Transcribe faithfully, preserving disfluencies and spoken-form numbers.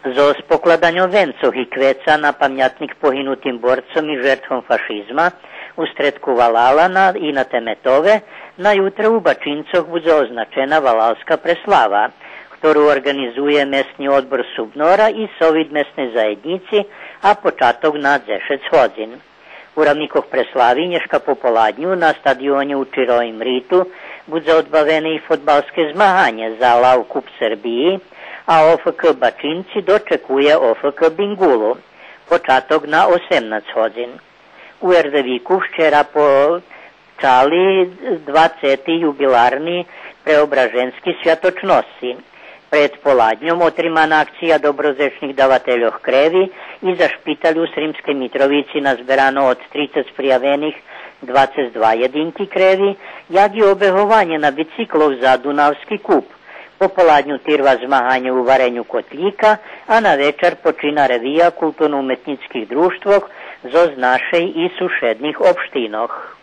Зоз покладаньом венцох и квеца на памятник погинутим борцом и жертвом фашизма у стредку валала на, и на Теметове, на ютре у Бачинцох будзе означена валалска преслава, хтору орґанизує Месни одбор Субнора и Совит Месней заєднїци, а початок на дзешец годзин. У рамикох преслави нєшка пополадню на стадионє у Чироим риту будзе одбавене и фодбалске змаганє за Лав Куп Сербиї, а ОФК Бачинци дочекує ОФК Бингулу. Початок на осемнац годзин. У Ердевику вчера почали двацети юбиларни преображенски святочносци. Пред поладньом отримана акция доброзечних давательох креви и за шпиталь у Сримскей Митровици назберано од трицец приявених двацец два єдинки креви, як и обеґованє на бициклох за Дунавски куп. Пополадню тирва змаганє у вареню котлїка, а на вечар почина ревия културно-уметнїцких дружтвох зоз нашей и сушедних општинох.